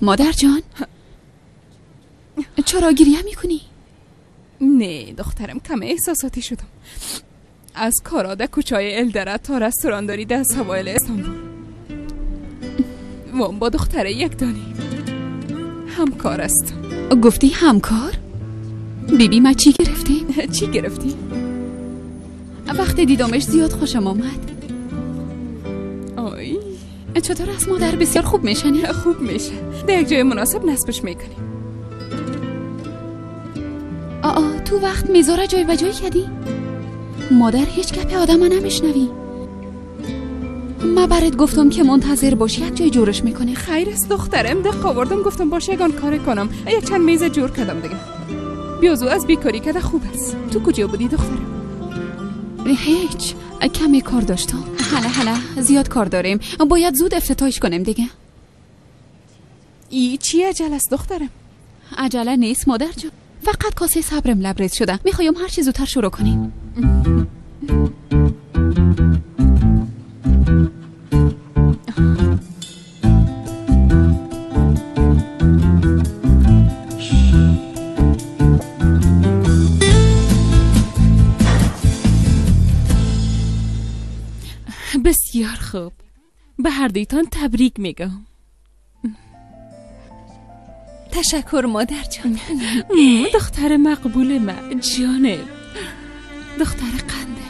مادر جان چرا گریه میکنی؟ نه دخترم، کم احساساتی شدم. از کاراده کوچای الدره تا رستورانداری در سوایل استانبول. وام با دختره یک دانی همکار است. گفتی همکار؟ بیبی ما چی گرفتی؟ چی گرفتی؟ وقتی دیدمش زیاد خوشم آمد. آی چطور از مادر؟ بسیار خوب میشنی؟ خوب میشه. در یک جای مناسب نصبش میکنیم. آ تو وقت میذاره جای به جای کردی؟ مادر هیچ گپ آدم نمیشنوی. ما برات گفتم که منتظر باشی، یک جای جورش میکنه. خیر است دخترم، دق آوردم گفتم باشه یگان کار کنم. یک چند میز جور کردم دیگه. بیازو از بیکاری کرده خوب است. تو کجا بودی دخترم؟ هیچ، کمی کار داشتم. حالا زیاد کار داریم، باید زود افتتاحش کنیم دیگه. ای چی عجله است دخترم؟ عجله نیست مادر جان، فقط کاسه صبرم لبریز شده. میخوایم هر چی زودتر شروع کنیم. بسیار خوب، به هر دویتان تبریک میگم. تشکر مادر جان. دختر مقبول من، جانه دختر قنده.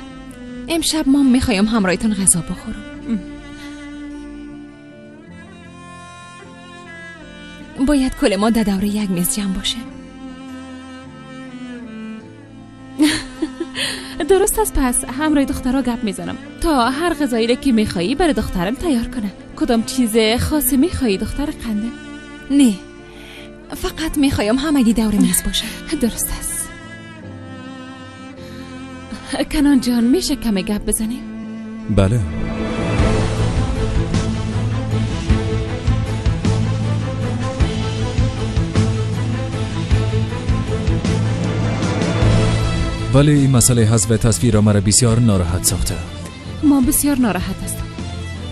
امشب ما میخوایم همراهتان غذا بخورم. باید کل ما در دوره یک میز جمع باشه. درست است. پس همراه دخترها گپ میزنم تا هر غذایی که میخوایی برای دخترم تیار کنه. کدام چیز خاصی میخوایی دختر قنده؟ نه، فقط میخوایم همگی دور میز باشه. درست است. کنان جان میشه کمی گپ بزنیم؟ بله. ولی این مسئله حذف تصویر مرا بسیار ناراحت ساخته. ما بسیار ناراحت هستم.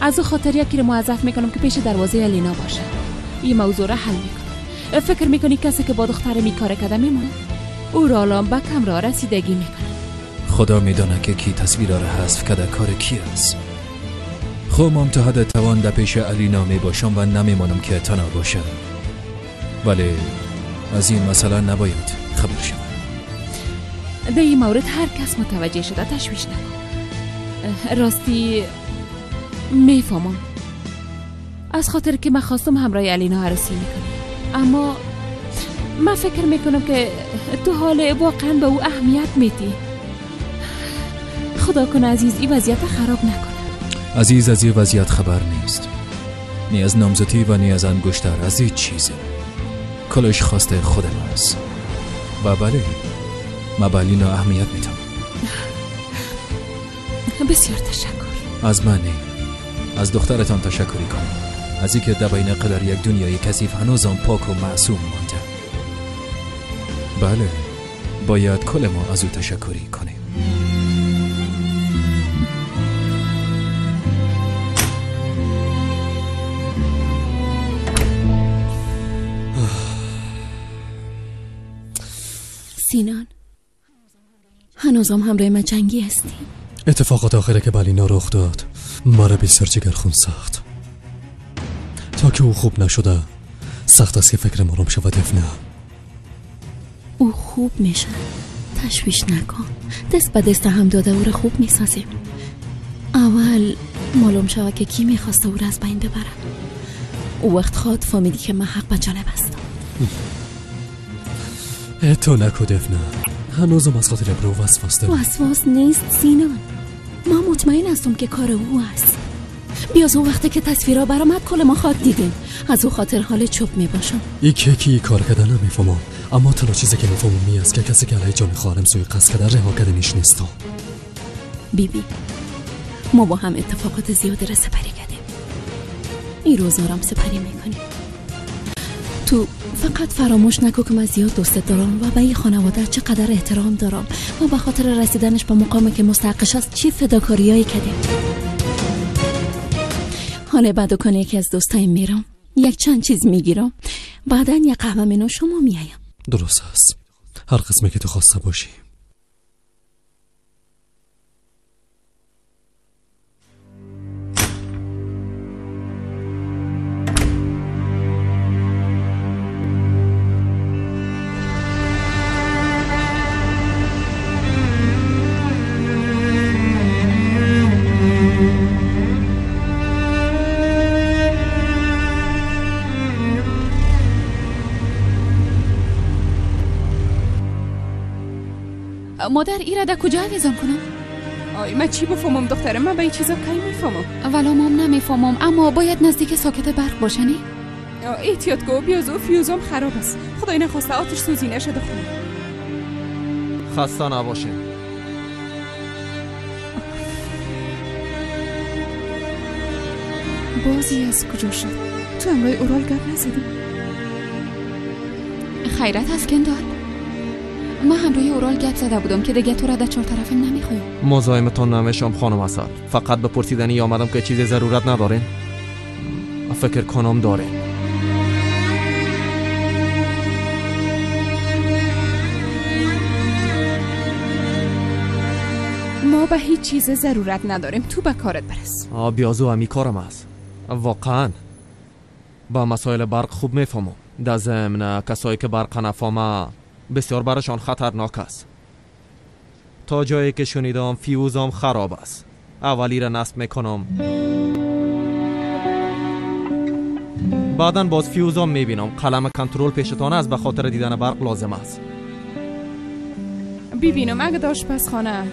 از او خاطر یکی را موظف میکنم که پیش دروازه الینا باشه. این موضوع را حل میکنم. فکر میکنی کسی که با دختر می کار کرده میمونه؟ او را الان به کم را رسیدگی میکنه. خدا میدانه که کی تصویر را حذف کرده، کار کی است. خب مام تا حد توان در پیش الینا می باشم و نمیمانم که تنها باشه. ولی از این مسئله نباید خبر شود. در این مورد هر کس متوجه شده تشویش نکن. راستی میفهمم از خاطر که من خواستم همراه الینا عروسی میکنم، اما من فکر میکنم که تو حال واقعا به او اهمیت میدی. خدا کنه عزیز این وضعیت خراب نکنه. عزیز از این وضعیت خبر نیست، نی از نامزدی و نی از انگشتر، از هیچ چیزه. کلش خواسته خودم است و بله من به الینا اهمیت میدم. بسیار تشکر. از من نه، از دخترتان تشکری کنم، از اینکه در بین قدر یک دنیای کثیف هنوزم پاک و معصوم مانده. بله باید کل ما از او تشکری کنیم. سینان هنوزم همراه من جنگی هستی؟ اتفاقات آخره که بالینا رخ داد مرا بسیار جگرخون ساخت. تا که او خوب نشده سخت است که فکر مرام شود. نه او خوب میشه، تشویش نکن. دست به دست هم داده او را خوب میسازیم. اول معلوم شود که کی میخواسته او را از بین ببره. او وقت خواد فهمیدی که من حق به جانب هستم. تو نکو دفنه، هنوزم از خاطر ابرو وسواس دارم. وسواس نیست سینان، ما مطمئن هستم که کار او است. بیاز اون وقتی که تصویرها برآمد کل ما خواد دیدیم. از او خاطر حال چوب میباشم. ای که کی کار کردن نمیفهمم، اما تنها چیزی که میفهمم می است که کسی که علیه جان خواهرم سوی قصد کرده رها کردنش نیستم. بیبی ما با هم اتفاقات زیادی را سپری کردیم، این روزا را سپری میکنیم. تو فقط فراموش نکن که من زیاد دوست دارم و به این خانواده چقدر احترام دارم و به خاطر رسیدنش به مقامی که مستحقش است چی فداکاریایی کردیم. حالا بعد کنه یکی از دوستایم میرم. یک چند چیز میگیرم، بعدا یک قهوه می نوشم و میایم. درست است، هر قسمی که تو خواسته باشی. مادر ایره در کجا آویزان کنم؟ آی من چی بفهمم دخترم؟ من به این چیزا کی میفهمم؟ ولا مام نمیفهمم، اما باید نزدیک ساکت برق باشه نه؟ احتیاط کو، بیازو فیوزم خراب است. خدای نخواسته آتش سوزی نشه دخترم. خسته نباشین. بازی از کجا شد؟ تو همراه اورال گپ نزدی؟ خیرت از کندال. من همراه اورال گپ زده بودم که دیگه تو را در چهار طرفم نمیخوایم. مزاحمتان نمیشم خانم اسد، فقط به پرسیدنی آمدم که چیز ضرورت ندارین. فکر کنم دارین. ما به هیچ چیز ضرورت نداریم، تو به کارت برس. بیازو همی کارم است. واقعا با مسائل برق خوب میفهمم. در ضمن کسایی که برق نفهمه بسیار برشان خطرناک است. تا جایی که شنیدم فیوزم خراب است. اولی را نصب میکنم، بعدا باز فیوزم میبینم. قلم کنترل پیشتان است، به خاطر دیدن برق لازم است. ببینم اگه در آشپزخانه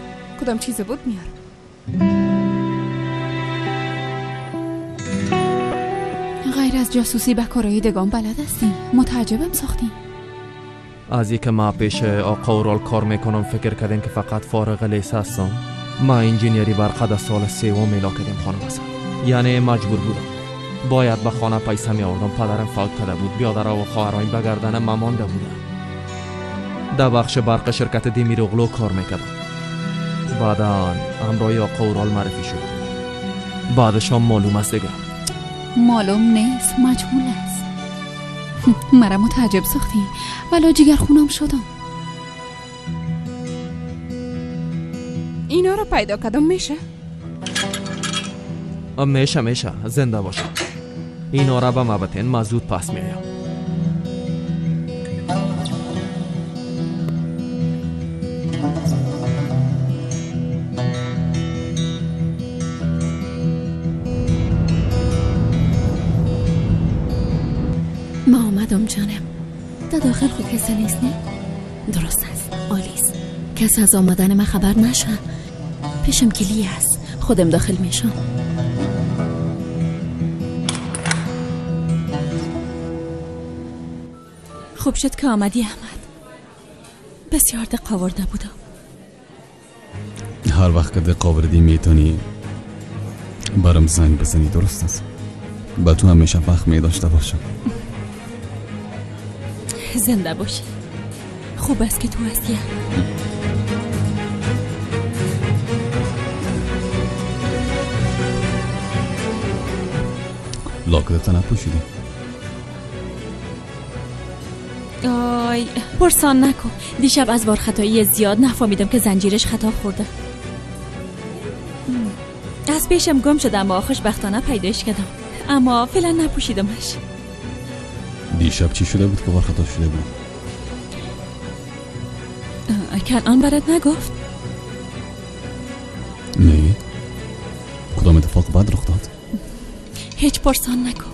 کدام چیز بود میارم. غیر از جاسوسی به کارهای دگان بلد هستی. متعجبم ساختی. از اینکه ما پیش آقا اورال کار میکنم فکر کردیم که فقط فارغ لیسه هستم. ما انجینیری برق در سال سوم میلا کردیم خانم حسن. یعنی مجبور بودم، باید به خانه پیسه می آوردم. پدرم فوت کرده بود، بیادرها و خواهرام به گردن ما مانده بودن. در بخش برق شرکت دیمیروغلو کار میکردم. بعدا همراه آقا اورال معرفی شد. بعدش هم معلوم است دیگه. معلوم نیست، مجهول است. مرا متعجب ساختی، ولی جگر خونم شدم. اینا رو پیدا کردم. میشه؟ میشه میشه، زنده باشم. اینا را به ما بتین، ما زود پس میایم. ما آمدم جانم. در داخل خود کسی نیست نه؟ درست است، عالی است. کسی از آمدن من خبر نشه. پیشم کلی است، خودم داخل میشم. خوب شد که آمدی احمد. بسیار دق آورده بودم. هر وقت که دق آوردی میتونی برام زنگ بزنی، درست است؟ با تو همیشه وقت می داشته باشم. زنده باشی. خوب است که تو هستی. لاکدت نپوشیدی؟ آی پرسان نکن. دیشب از بار خطایی زیاد نفهمیدم که زنجیرش خطا خورده. از پیشم گم شد اما خوشبختانه پیدایش کردم. اما فعلا نپوشیدمش. دیشب چی شده بود که بار خطا شده بود؟ کنعان برات نگفت؟ نه. کدام اتفاق بد رخ داد؟ هیچ پرسان نکن.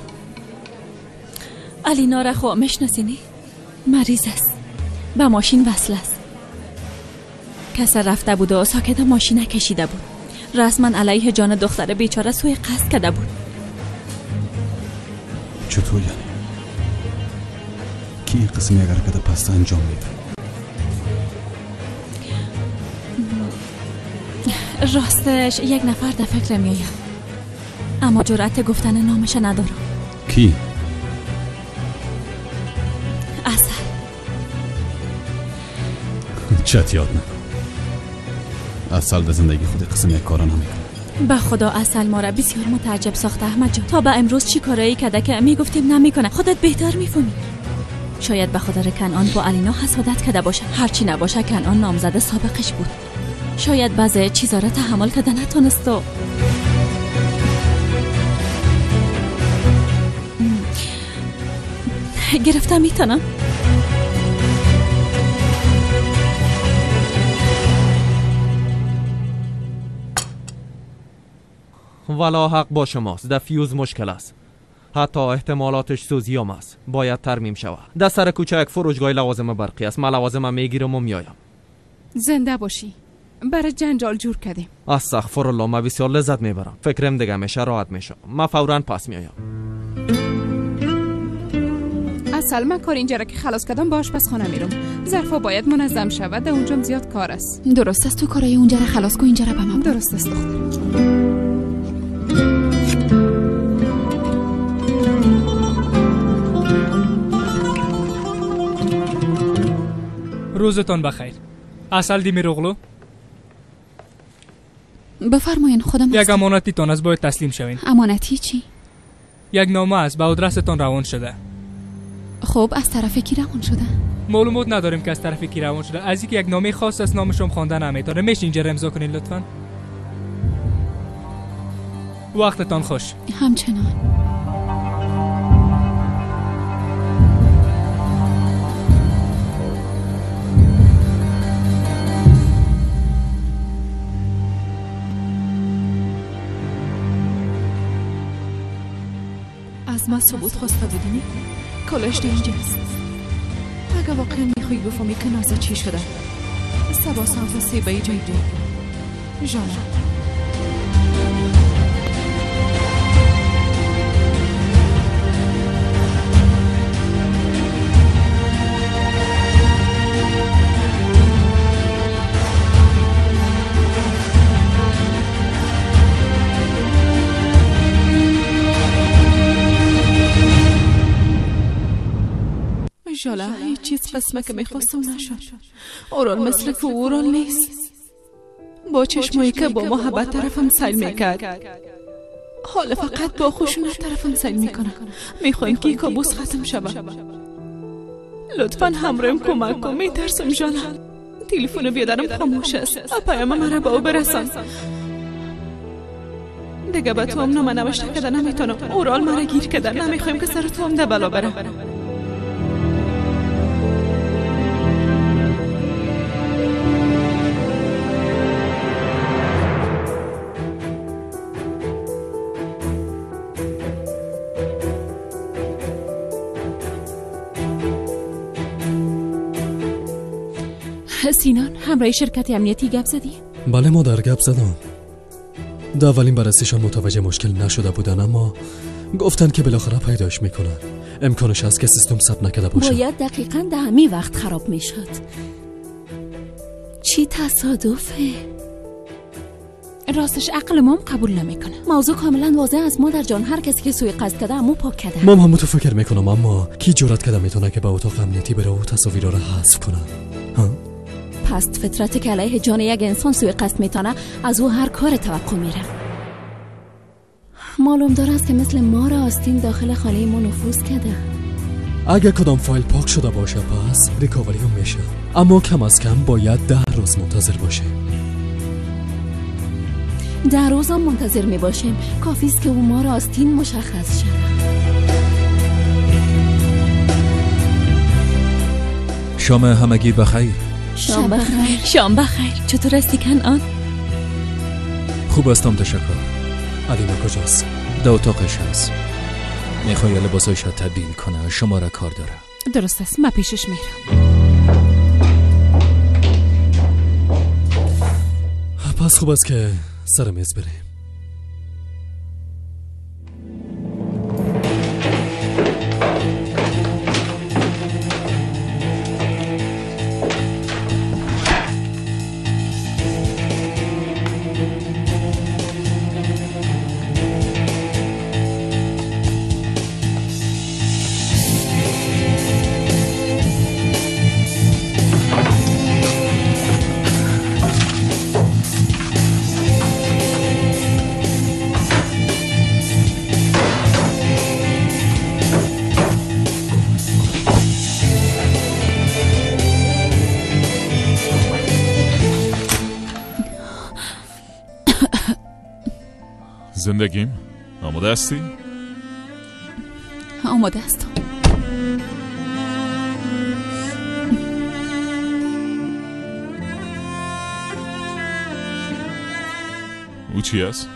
علینا را خو میشناسی نه؟ مریض است، به ماشین وصل است. کس رفته بود و ساکت ماشین کشیده بود. رسما علیه جان دختر بیچاره سوی قصد کرده بود. چطور یعنی؟ کی قسمی اگر کده پست انجام میده؟ راستش یک نفر در فکر میآید، اما جرأت گفتن نامش ندارم. کی؟ اصل. چت یاد نکن. اصل در زندگی خود قسم یک کارا نمیکنه. به خدا عسل ما را بسیار متعجب ساخته احمد جان. تا به امروز چی کارایی کرده که میگفتیم نمیکنه، خودت بهتر میفهمی. شاید به خاطر کنعان با علینا حسادت کرده باشه. هرچی نباشه کنعان نامزد سابقش بود. شاید بعضی چیزا را تحمل کرده نتونست و گرفته میتونم. ولا حق با شماست، در فیوز مشکل است. حتی احتمالاتش سوزیام است، باید ترمیم شود. در سر کوچه یک فروشگاه لوازم برقی است. من لوازم میگیرم و میایم. زنده باشی، برای جنجال جور کردیم. استغفر الله، من بسیار لذت میبرم. فکرم دیگه میشه راحت میشم. من فورا پس میایم. اصل من کار اینجا را که خلاص کردم با آشپزخانه میرم. ظرفا باید منظم شود، در اونجا زیاد کار است. درست است، تو کارای اونجا را خلاص کن، اینجا را به من. درست است دختر. روزتان بخیر. عسل دیمیروغلو. بفرمایین، خودم یک امانتی تان است، باید تسلیم شوین. امانتی چی؟ یک نامه است، به آدرستان روان شده. خب از طرف کی روان شده؟ معلومات نداریم که از طرف کی روان شده. از اینکه یک نامه خاص است، نامشم خوانده نمیتونه. میشه اینجا امضا کنین لطفاً؟ وقتتان خوش. همچنان. از ما ثبوت خواسته بودی؟ کالاش اینجاست. اگه واقعا میخوای بفهمی که نازا چی شده، صبا ساعت 3 به جای دو ژاله. ژاله، هیچ چیز قسمه که میخواستم نشد. اورال مثل که اورال نیست. با چشمایی که با محبت طرفم سیل میکرد، حالا فقط با خشونت طرفم سیل میکنه. میخوایم که کابوس ختم شود. لطفا همراهم کمک کن، میترسم ژاله. تلفن بیادرم خاموش است، پیام مرا به او برسان. دیگه به تو هم نامه نوشته کرده نمیتونم. اورال مرا گیر کرده، نمیخوایم که سر تو هم ده بلا بره. سینان، همراه شرکت امنیتی گپ زدی؟ بله مادر، گپ زدم. در اولین بررسیشان متوجه مشکل نشده بودن، اما گفتن که بالاخره پیداش میکنن. امکانش هست که سیستم ثبت نکرده باشه. باید دقیقاً در همین وقت خراب میشد. چی تصادفه؟ راستش عقل مام قبول نمیکنه. موضوع کاملا واضح است مادر جان. هر کسی که سوی قصد کرده امو پاک کرده. مام همون تو فکر میکنم، اما کی جرأت کرده میتونه که به اتاق امنیتی بره و تصاویر را حذف کنه؟ ها؟ پس فطرت که علیه جان یک انسان سوی قصد میتونه، از او هر کار توقع میره. معلوم دار است که مثل مار آستین داخل خانه ما نفوذ کرده. اگه کدام فایل پاک شده باشه پس ریکاوری هم میشه، اما کم از کم باید 10 روز منتظر باشه. 10 روز هم منتظر میباشیم. کافی است که او مار آستین مشخص شود. شام همگی بخیر. شام بخیر. شام بخیر. چطور هستی کنعان؟ خوب هستم تشکر. علینا کجاست؟ در اتاقش هست. میخوای لباسایش را تبدیل کنه، شما را کار داره. درست است، من پیشش میرم. پس خوب است که سر میز بریم. زندگیم آماده هستی؟ آماده هستم. او چی است؟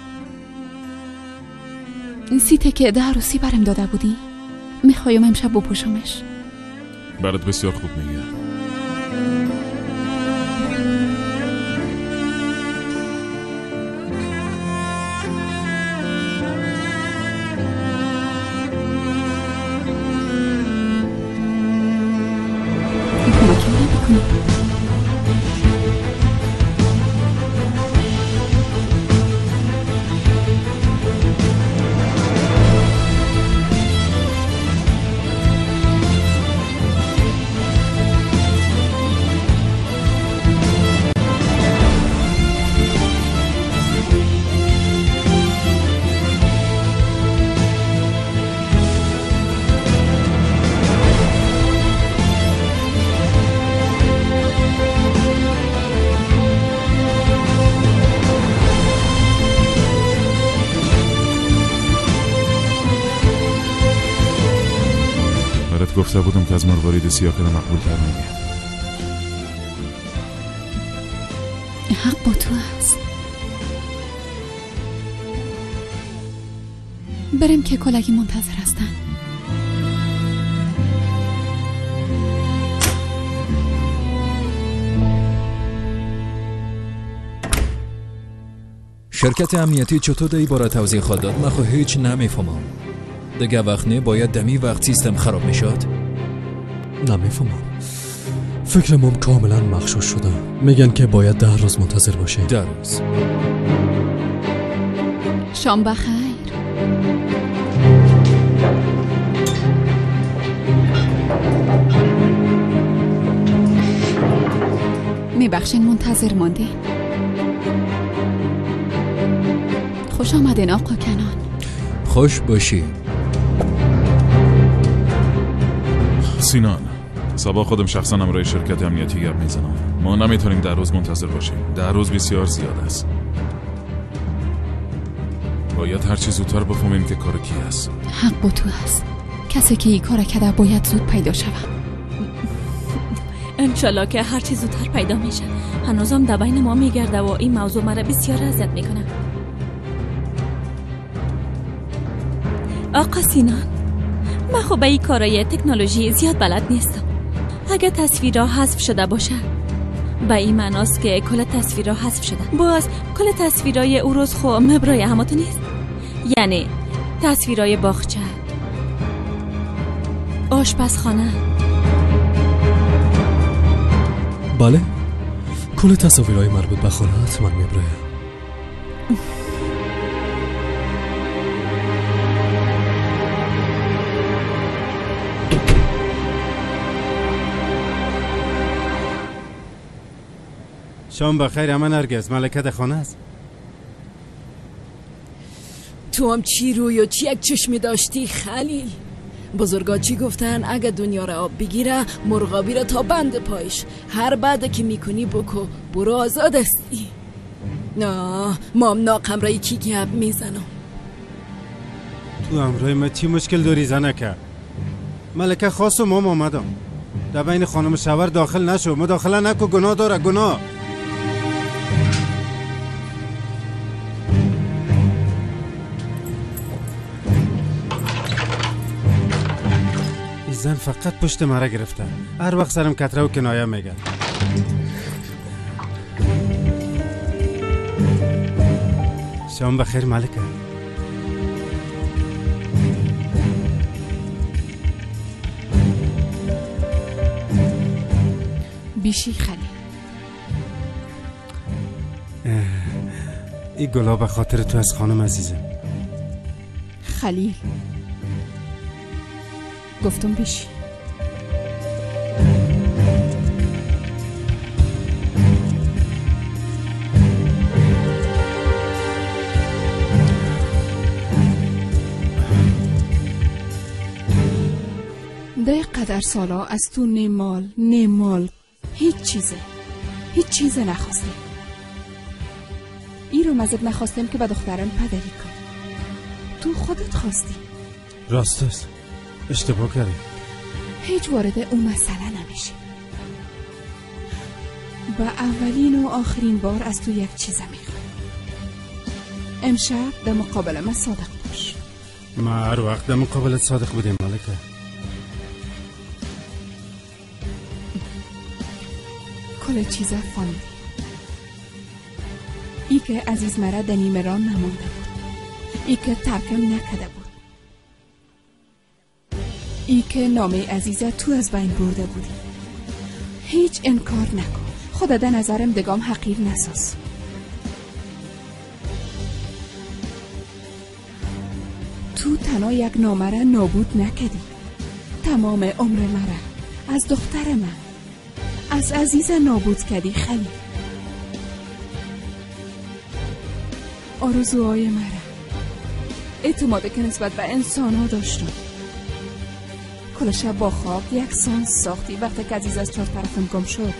سیته که ده عروسی برم داده بودی، میخوایم امشب بپوشمش. برات بسیار خوب میگه. کمکم نمیکنی. گفته بودم که از مروارید سیاه کده مقبول تر میگه. حق با تو است. بریم که کلگی منتظر هستن. شرکت امنیتی چطور دی باره توضیح خواهد داد؟ من خو هیچ نمیفهمم. دیگه وقت نه، باید دمی وقت سیستم خراب میشد؟ نمیفهمم. فکرم کاملا مغشوش شده. میگن که باید 10 روز منتظر باشیم. 10 روز. شام بخیر. میبخشین منتظر ماندین. خوش آمدین آقا کنان. خوش باشی. سینان، صبح خودم شخصا همراه شرکت امنیتی گپ میزنم. ما نمیتونیم 10 روز منتظر باشیم. 10 روز بسیار زیاد است. باید هر چیز زودتر بفهمیم که کار کی است. حق با تو است. کسی که این کار کرده باید زود پیدا شود. انشالله که هر چیز زودتر پیدا میشه. هنوزم در بین ما میگرده و این موضوع مرا بسیار اذیت میکنه. آقا سینان، من خب به این کارای تکنولوژی زیاد بلد نیستم. اگه تصویرها حذف شده باشه به این معناست که کل تصویرها حذف شده. باز کل تصویرهای او روز خو مبرای همتون نیست، یعنی تصویرهای باغچه، آشپزخانه. بله، کل تصاویرهای مربوط به خانه حتما میبره. شام بخیر. من نرگس، ملکه در خانه است. تو هم چی روی و چی یک چشمی داشتی خلیل؟ بزرگا چی گفتن؟ اگه دنیا را آب بگیره مرغابی را تا بند پایش. هر بعد که میکنی بکو، برو آزاد هستی. نه مام ناقم را یکی گپ میزنم. تو همراه ما چی مشکل داری زنکه؟ ملکه خواست و مام آمدم. در بین خانم شوهر داخل نشو، مداخله نکو، گناه داره گناه. زن فقط پشت مرا گرفته، هر وقت سرم کتره و کنایه میگه. شام بخیر ملکه. بیشی خلیل. این گلا به خاطر تو از خانم عزیزم. خلیل گفتم بیشی. ده قدر سالا از تو نه مال هیچ چیزه نخواستیم. ای رو مزد نخواستیم که به دخترم پدری کن. تو خودت خواستی. راست است، اشتباه کردی. هیچ وارد اون مسئله نمیشی. به اولین و آخرین بار از تو یک چیز میخوام. امشب در مقابل من صادق باش. ما هر وقت در مقابلت صادق بودیم ملکه. کل چیز فهمیدی. ای که عزیز مرا در نیمه راه نمانده بود، ای که ترکم نکده بود، ای که نامه عزیزه تو از بین برده بودی. هیچ انکار نکن. خدا در نظرم دگام حقیر نساز. تو تنها یک نامه را نابود نکدی، تمام عمر مرا از دختر من، از عزیز نابود کردی خلیل. آرزوهای مرا، اعتماد که نسبت به انسان ها داشتم، کل شب با خواب یکسان ساختی. وقتی که عزیز از چهار طرفم گم شد،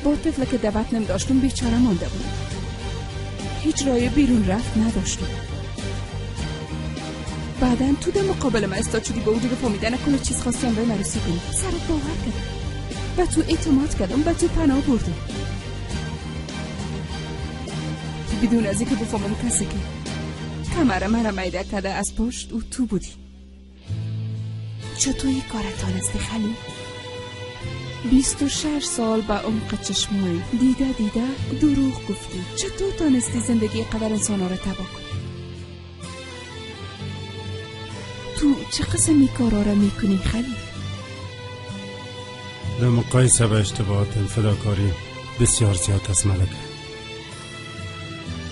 با طفل که دعوت نم داشتم بیچاره مانده بودم. هیچ رای بیرون رفت نداشتم. بعدن تو در مقابل من استاد شدی، با وجود فهمیدن کل چیز خواستی همراه عروسی کنی. سرت باور کردم، به تو اعتماد کردم، به تو پناه بردم، بدون از اینکه بفهمم کسی که کمر مرا میده کرده از پشت او تو بودی. چطور این کار تانستی خلیل؟ 26 سال به عمق چشمای دیده دیده دروغ گفتی. چطور تانستی زندگی قدر انسان را تباه کنی؟ تو چه قسمی کارا را میکنی خلیل؟ در مقایسه به اشتباهات فداکاری بسیار زیاد است ملکه.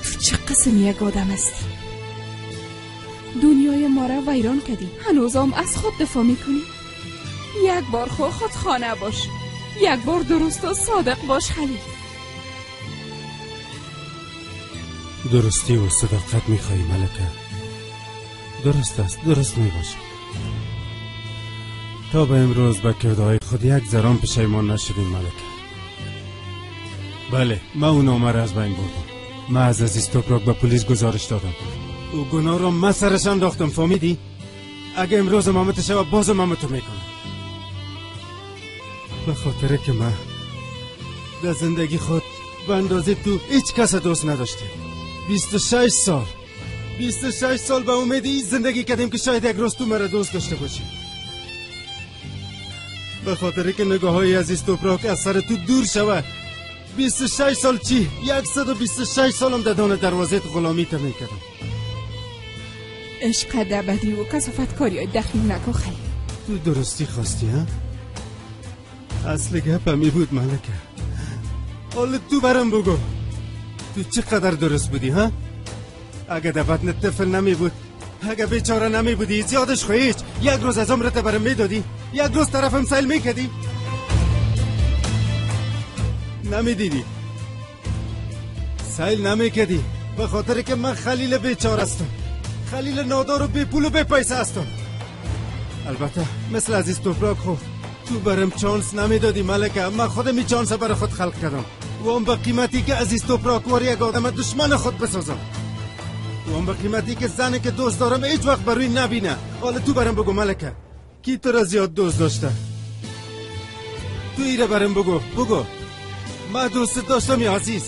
تو چه قسمی یک آدم هستی؟ دنیای ما را ویران کردی، هنوزم از خود دفاع میکنی؟ یک بار خود خانه باش، یک بار درست و صادق باش خلیل. درستی و صداقت میخوایی ملکه؟ درست است، درست میباشم. تا به امروز به کردهای خود یک ذره پشیمان نشدیم ملکه. بله، من اون نامه را از بین بردم. من از عزیز توپراک به پلیس گزارش دادم. او گناه را من سرش انداختم، فهمیدی؟ اگه امروز امامت شود باز امامتو میکنم. به خاطر که من در زندگی خود به اندازه تو هیچ کس دوست نداشتم. 26 سال، 26 سال به امید این زندگی کردیم که شاید یک روز تو مرا دوست داشته باشی. به خاطر که نگاه های عزیز توپراک از سر تو دور شود. 26 سال چی؟ 126 سالم در دان دروازه غلامی تا میکردم. عشق بدی و کثافت کاری های دخیل نکن خلیل. تو درستی خواستی ها؟ اصل گپ همی بود ملکه. حالا تو برم بگو تو چقدر درست بودی ها؟ اگه در بطن طفل نمی بود، اگه بیچاره نمی بودی، زیادش خواهیچ یک روز از عمرت برم میدادی، یک روز طرفم سیل میکردی، نمیدیدی، سیل نمیکردی. به خاطر که من خلیل بیچاره هستم، خلیل نادار و بی پول و بی پیسه هستم. البته مثل عزیز توپراک خو تو برم چانس نمیدادی ملکه. من خودم این چانس برای خود خلق کردم و هم به قیمتی که عزیز توپراک وار یک آدم دشمن خود بسازم، و هم به قیمتی که زنی که دوست دارم هیچ وقت بروی نبینه. حالا تو برم بگو ملکه، کی تو را زیاد دوست داشته؟ تو ایره برم بگو، بگو من دوست داشتم یا عزیز؟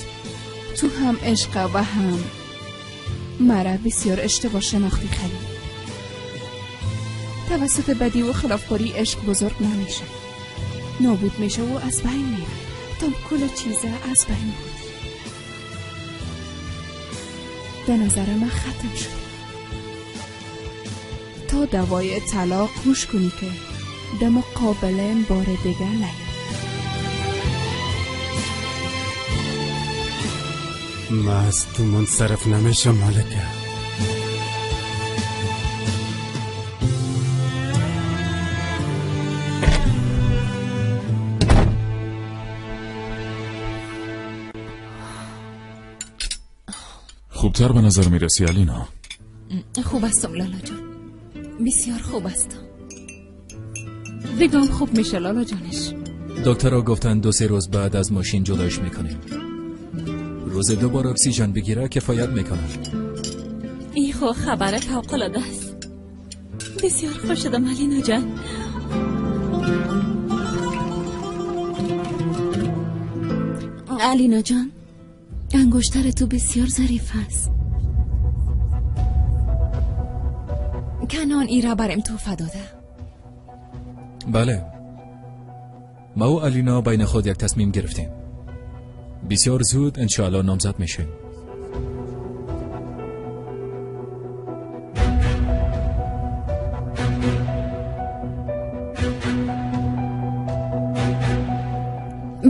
تو هم عشق و هم مرا بسیار اشتباه شناختی خلیل. توسط بدی و خلافکاری عشق بزرگ نمیشه، نابود میشه و از بین میره. تا کل چیزه از بین بود. به نظر من ختم شد. تا دوای طلاق گوش کنی که در مقابل بار دیگه نیاد. من از تو منصرف نمیشم ملکه. خوبتر به نظر میرسی علینا. خوب هستم لالا جان، بسیار خوب هستم. دیگه هم خوب میشه لالا جانش. دکترها گفتن 2-3 روز بعد از ماشین جداش میکنیم. روز 2 بار اکسیژن بگیره کفایت میکنه. ای خو خبر فوق العاده است. بسیار خوش شدم علینا جان. علینا جان، انگشتر تو بسیار ظریف است. کنان ای را برم تحفه داده. بله، ما و علینا بین خود یک تصمیم گرفتیم. بسیار زود انشاءالله نامزد میشیم.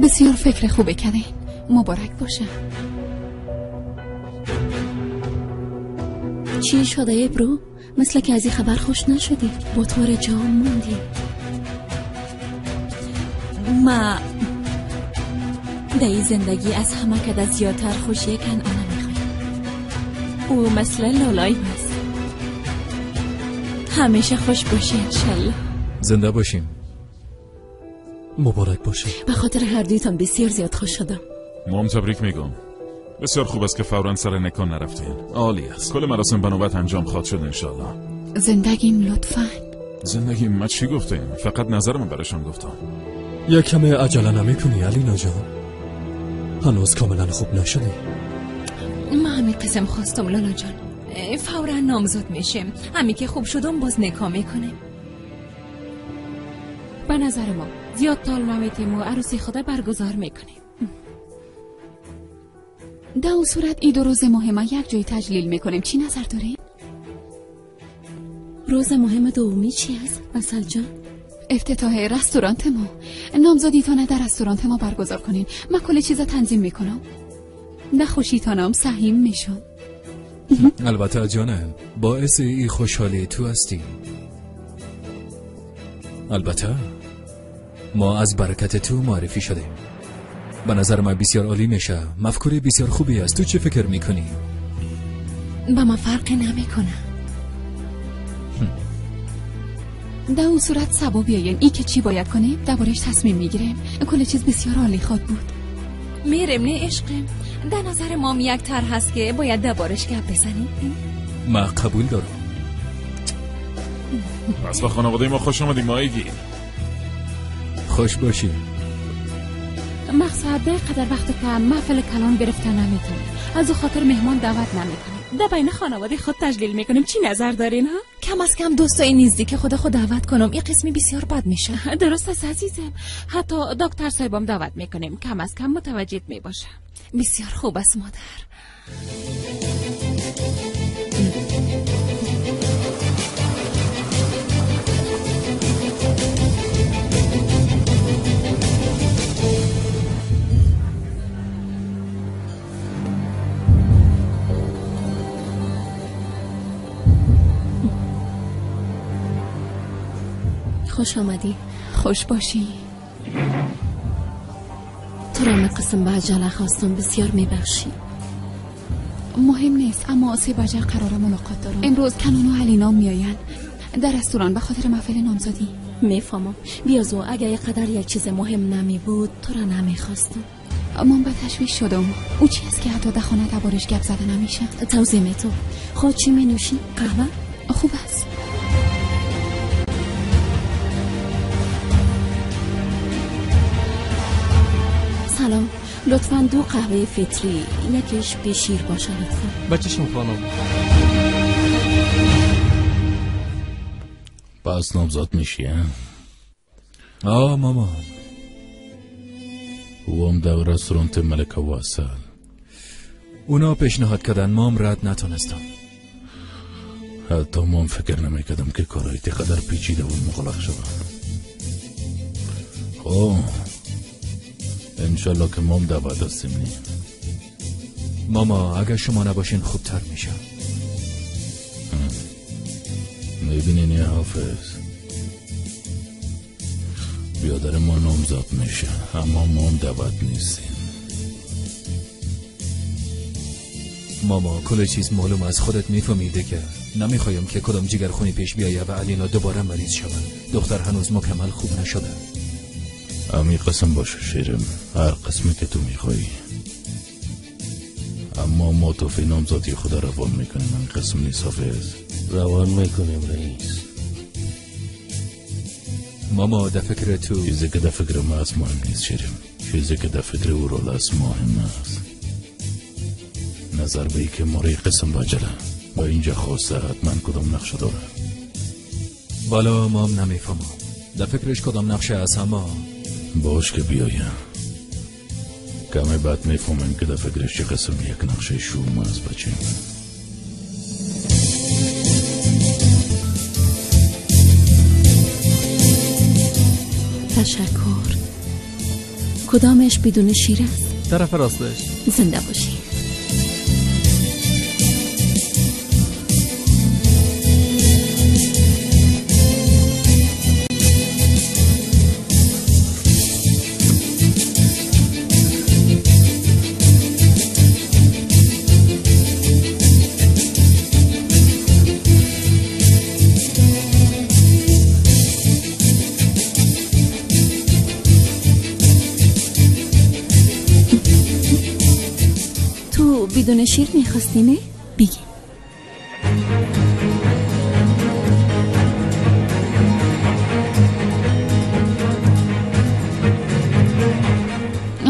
بسیار فکر خوبه کردین. مبارک باشه. چی شده ابرو؟ مثل که از این خبر خوش نشدی. با طور جام موندی. ما در این زندگی از همه کده زیادتر خوشی کنعانه میخوایم. او مثل لالای است. همیشه خوش باشی انشالله. زنده باشیم. مبارک باشه. به خاطر هر دویتان بسیار زیاد خوش شدم. ما هم تبریک میگم. بسیار خوب است که فوراً سر نکان نرفتین. عالی است. کل مراسم به نوبت انجام خواهد شد انشالله. زندگیم لطفاً. زندگیم ما چی گفتیم؟ فقط نظرم برایشان گفتم. یک کم عجله نمی‌کنی علینا جان؟ هنوز کاملا خوب نشدی. ما همین قسم خواستم لالا جان. فوراً نامزد میشیم. همین که خوب شدم باز نکاح میکنیم. به نظر ما زیاد طال نمیتیم و عروسی خدا برگزار میکنیم. در اون صورت ای دو روز مهمه یک جای تجلیل میکنیم. چی نظر دارین؟ روز مهم دومی چی است عسل جان؟ افتتاح رستورانت ما. نامزدیتانه در رستورانت ما برگزار کنین. من کل چیزا تنظیم میکنم. در خوشیتانم سهیم میشم. البته جانم، باعث ای خوشحالی تو هستی. البته ما از برکت تو معرفی شدیم. به نظر من بسیار عالی میشه. مفکوره بسیار خوبی است. تو چه فکر میکنی؟ با ما فرقی نمیکنه. در اون صورت سبا بیاین. ای که چی باید کنیم دربارش تصمیم میگیریم. کل چیز بسیار عالی خواد بود. میرم نه عشقم. در نظر ما یک طرح هست که باید دربارش گپ بزنیم. من قبول دارم. پس با خانواده ما خوش آمدی مایگی. خوش باشی. مقصد قدر وقت که محفل کلان گرفته نمیتونه. از او خاطر مهمان دعوت نمیکنیم. در بین خانواده خود تجلیل میکنیم. چی نظر دارین ها؟ کم از کم دوستای نزدیک خود دعوت کنم. این قسمی بسیار بد میشه. درست است عزیزم. حتی دکتر صاحبم دعوت میکنیم. کم از کم متوجه میباشه. بسیار خوب است مادر. خوش آمدی. خوش باشی. تو را قسم به عجله خواستم. بسیار میبخشی. مهم نیست، اما 3 بجه قرار ملاقات دارم. امروز کنان و علینا میآیند در رستوران به خاطر محفل نامزدی. میفهمم. بیازو اگه قدر یک چیز مهم نمی بود تو را نمیخواستم. من به تشویش شدم. او چی است که حتی در خانه دربارش گپ زده نمیشه؟ توضیح تو. خود چی می نوشی؟ قهوه؟ خوب است. سلام، لطفاً 2 قهوه فطری، یکیش بی شیر باشه لطفاً. بچشم خانم. پس نامزد میشی ها؟ آه ماما. او هم در رستورانت ملکه و عسل. اونا پیشنهاد کردن، ما هم رد نتونستم. حتی ما هم فکر نمیکردم که کارهای قدر پیچیده و مغلق شدن. خب انشالله که ما هم دعوت هستیم. نی ماما اگر شما نباشین خوبتر میشه. میبینی نه حافظ، بیادر ما نامزد میشه اما ما هم دعوت نیستیم. ماما کل چیز معلوم از خودت میفهمیده که نمیخوایم که کدام جگرخونی پیش بیایه و علینا دوباره مریض شود. دختر هنوز مکمل خوب نشده. امی قسم باشه شیرم، هر قسمی که تو میخوایی. اما ما توفی نامزادی خود روان میکنیم. من قسم نیست حافظ. روان میکنیم رئیس. ماما در فکر تو چیزی که در فکر ما است مهم نیست شیرین. چیزی که در فکر اورال است مهم است. نظر به ای که ما قسم بجله با اینجا خواسته حتما کدام نقشه داره. والا مام نمیفهمم در فکرش کدام نقشه است. اما باش که بیایم کمی بعد میفهمیم که در فکرش چه قسم یک نقشه شوم است بچه. تشکر. کدامش بدون شیر است؟ طرف راستش. زنده باشی. بدون شیر میخواستی نه؟ بگی.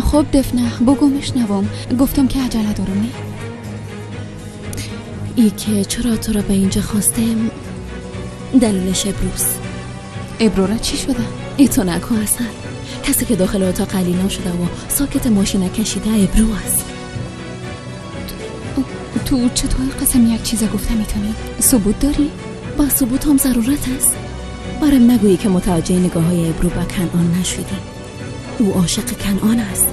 خب دفنه بگو میشنوم. گفتم که عجله دارم. نه؟ ای که چرا تو را به اینجا خواستم دلیلش ابروس. ابرو را چی شده؟ ای تو نکو اصلا. کسی که داخل اتاق علینا شده و ساکت ماشین کشیده ابرو است. تو چطور قسم یک چیز گفته میتونی؟ ثبوت داری؟ با ثبوت هم ضرورت است. برام نگویی که متوجه نگاه های ابرو به کنعان نشدی. او عاشق کنعان است.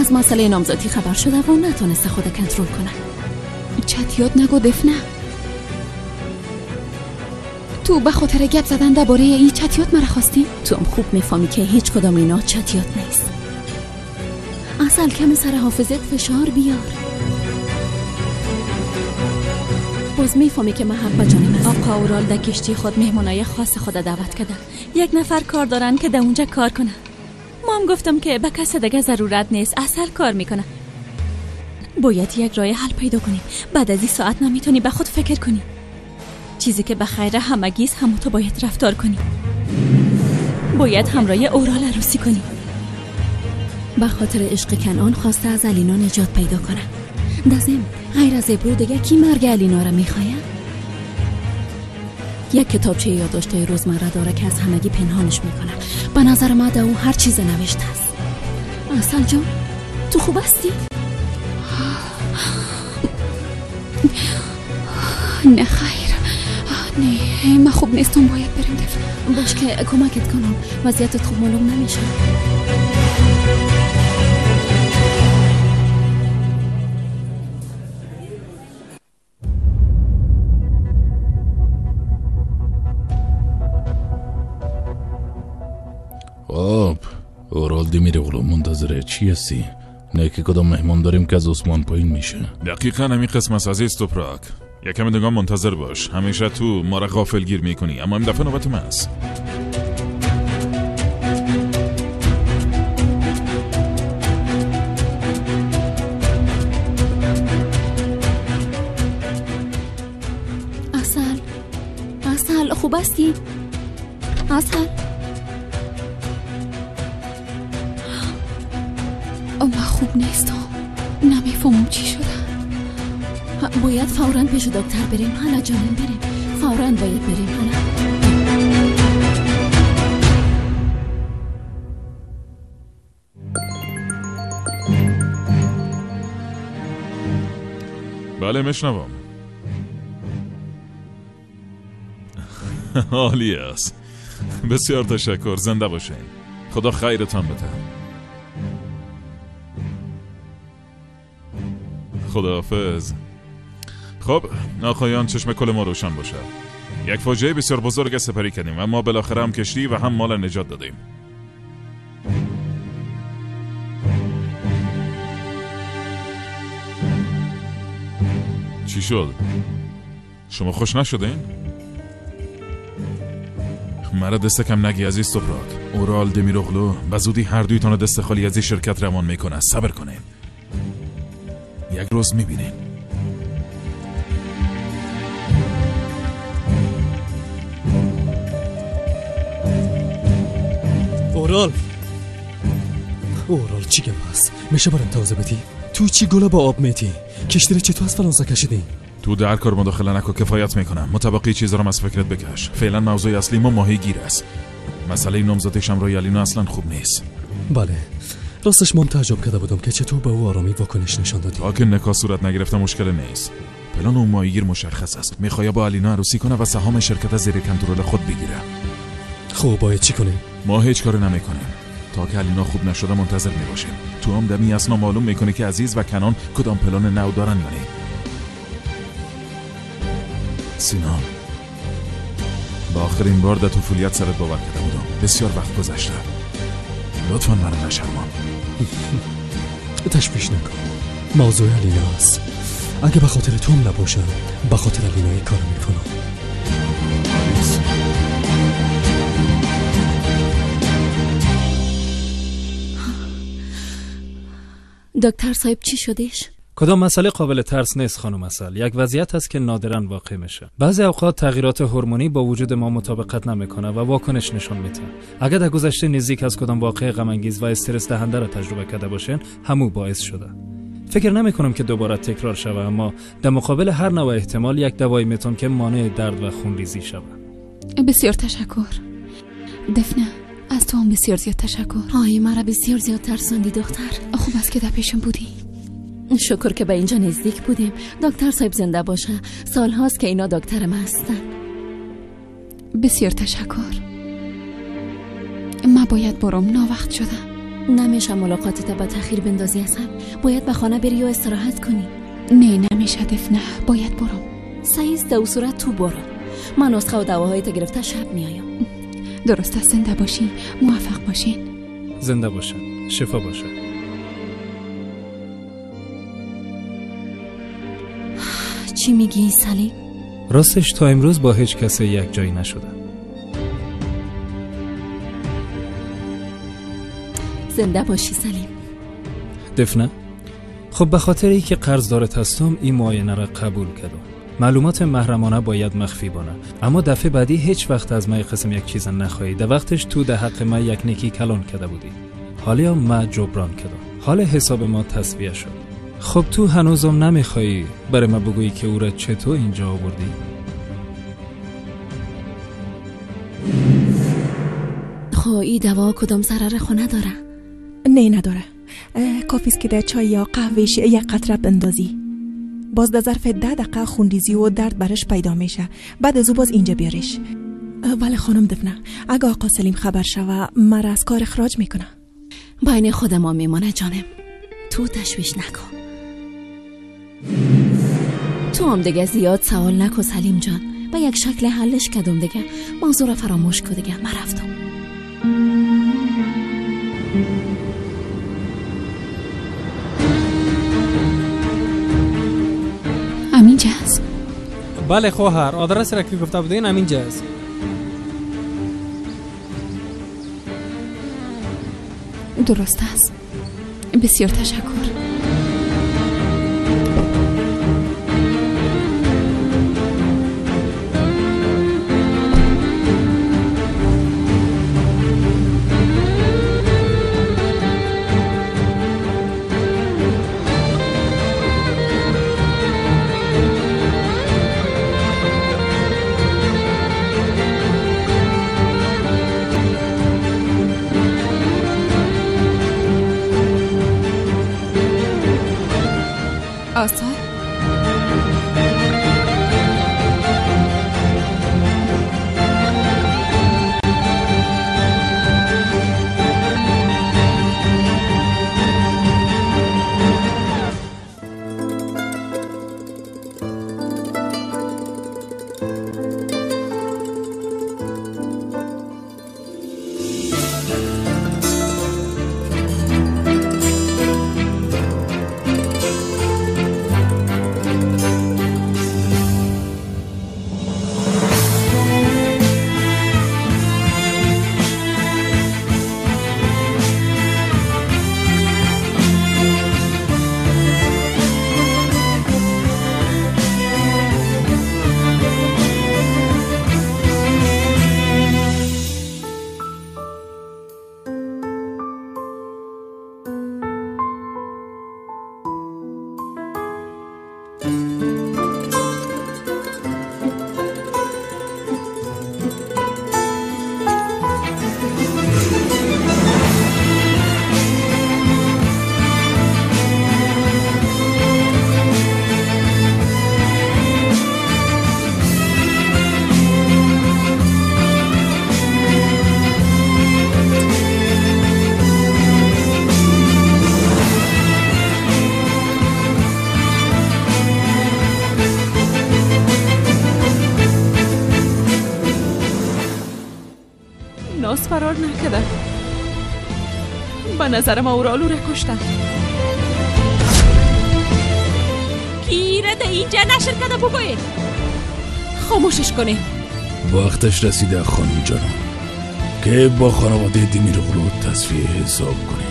از مسئله نامزدی خبر شده و نتونسته خود کنترل کنه. چتیات نگو دفنه. تو به خاطر گپ زدن درباره این چتیات مرا خواستی؟ تو هم خوب میفهمی که هیچ کدام اینا چتیات نیست. اصل کم سر حافظت فشار بیار. باز میفهمی که من حق به جانم است. آقا اورال در کشتی خود مهمانای خاص خود دعوت کرده. یک نفر کار دارن که در اونجا کار کنه. ما هم گفتم که به کس دیگه ضرورت نیست، اصل کار میکنه. باید یک راه حل پیدا کنیم. بعد از این ساعت نمیتونی به خود فکر کنی. چیزی که به خیر همگی است همو تو باید رفتار کنی. باید همراه اورال عروسی کنی. به خاطر عشق کنعان خواسته از علینا نجات پیدا کنه. دزم غیر از ابرو دیگه کی مرگ علینا را میخواه؟ یک کتابچه یادداشت‌های روزمره داره که از همگی پنهانش میکنه. به نظر من او هر چیز نوشته است. عسل جان تو خوب هستی؟ نه خیر، نه من خوب نیستم، باید بریم دفن. باش که کمکت کنم، وضعیتت خوب معلوم نمیشه. خب اورال دمیرئوغلو منتظر چی هستی؟ نه که کدام مهمان داریم که از آسمان پایین میشه. دقیقا همین قسم است عزیز توپراک. یکم دیگه منتظر باش. همیشه تو ما را غافلگیر میکنی، اما این دفعه نوبت من است. عسل، عسل خوب هستی؟ عسل من خوب نیستم، نمیفهمم چی شده. باید فوراً پیش دکتر بریم. حالا جانم بریم، فوراً باید بریم. حالا بله میشنوم. عالی است، بسیار تشکر، زنده باشین، خدا خیرتان بده. خداحافظ. خب آقایان چشم کل ما روشن باشه. یک فاجعه بسیار بزرگ سپری کردیم و ما بالاخره هم کشتی و هم مال نجات دادیم. چی شد؟ شما خوش نشدین؟ مرا دست کم نگی عزیز توپراک. اورال دمیرئوغلو به زودی هر دویتان دست خالی از این شرکت روان میکنه. صبر کنین. امروز میبینین. اورال، اورال چی گپ است؟ میشه برام توضیح بدی؟ تو چی گله با آب میتی؟ کشتی رو چطور از فلانسا کشیدی؟ تو در کار مداخله نکن، کفایت میکنم. متبقی چیزا رو از فکرت بکش. فعلا موضوع اصلی ما ماهیگیر است. مسئله نامزدش همراه الینا اصلا خوب نیست. بله، راستش من تعجب کرده بودم که چطور به او آرامی واکنش نشان دادی. تا که نکاح صورت نگرفته مشکل نیست. پلان اون ماهیگیر مشخص است. میخواد با الینا عروسی کنه و سهام شرکت از زیر کنترل خود بگیره. خب باید چی کنیم؟ ما هیچ کاری نمیکنیم. تا که الینا خوب نشده منتظر میباشیم. تو هم دمی اصلا معلوم میکنه که عزیز و کنان کدام پلان نو دارن یا نه. سینا، با آخرین بار در طفولیت سرت باور کرده بودم. بسیار وقت گذشته. لطفا منو نشرمان. تشویش نکن. موضوع الینا است. اگه به خاطر تو هم نباشه، به خاطر الینا این کارو میکنم. دکتر صاحب چی شدیش؟ کدام مسئله قابل ترس نیست خانم عسل. یک وضعیت است که نادراً واقع میشه. بعضی اوقات تغییرات هورمونی با وجود ما مطابقت نمیکنه و واکنش نشان میده. اگر در گذشته نزدیک از کدام واقعه غم انگیز و استرس دهنده را تجربه کرده باشین، همو باعث شده. فکر نمیکنم که دوباره تکرار شود، اما در مقابل هر نوع احتمال یک دوایی میتون که مانع درد و خونریزی شود. بسیار تشکر دفنه، از تو هم بسیار زیاد تشکر. آی مرا بسیار زیاد ترساندی دختر. خوب است که در پیشم بودی. شکر که به اینجا نزدیک بودیم. دکتر صاحب زنده باشه. سالهاست که اینا دکتر ما هستن. بسیار تشکر. ما باید برم، ناوقت شده. نمیشه ملاقاتت به تاخیر بندازی اصلا. باید به خانه بری و استراحت کنی. نه نمیشه دفنه، باید برم. صحیح است، صورت تو برو. من نسخه و دواهای تا گرفته شب میایم. درست است، زنده باشی، موفق باشین. زنده باشن، شفا باشه. چی میگی سلیم؟ راستش تا امروز با هیچ کسی یک جایی نشده. زنده باشی سلیم. دفنه، خب به خاطر ای که قرض دارت هستم این معاینه را قبول کردم. معلومات محرمانه باید مخفی بانه، اما دفعه بعدی هیچ وقت از من قسم یک چیز نخواهی. در وقتش تو در حق من یک نیکی کلان کرده بودی. حالا ما جبران کردم. حال حساب ما تسویه شد. خب تو هنوزم نمیخوایی برای ما بگویی که او را چطور اینجا آوردی؟ خب این دوا کدام ضرر خو نداره؟ نه نداره. کافی است که در چای یا قهوهش یک قطره بندازی. باز در ظرف 10 دقیقه خونریزی و درد برش پیدا میشه. بعد از او باز اینجا بیارش. ولی خانم دفنه، اگه آقا سلیم خبر شوه مرا از کار اخراج میکنه. بین خود ما میمانه جانم، تو تشویش نکن. تو هم دیگه زیاد سوال نکن سلیم جان. به یک شکل حلش کردم دیگه. موضوع را فراموش کن دیگه. من رفتم. همینجا است. بله خواهر، آدرس را که گفته بودین همینجا است. درست است. بسیار تشکر. نکده. به نظر ما اورالو را کشته. کیره ده اینجا نشر کده بگوید. خاموشش کنیم. وقتش رسیده خانم جانم که با خانواده دیمیرغلو تصفیه حساب کنیم.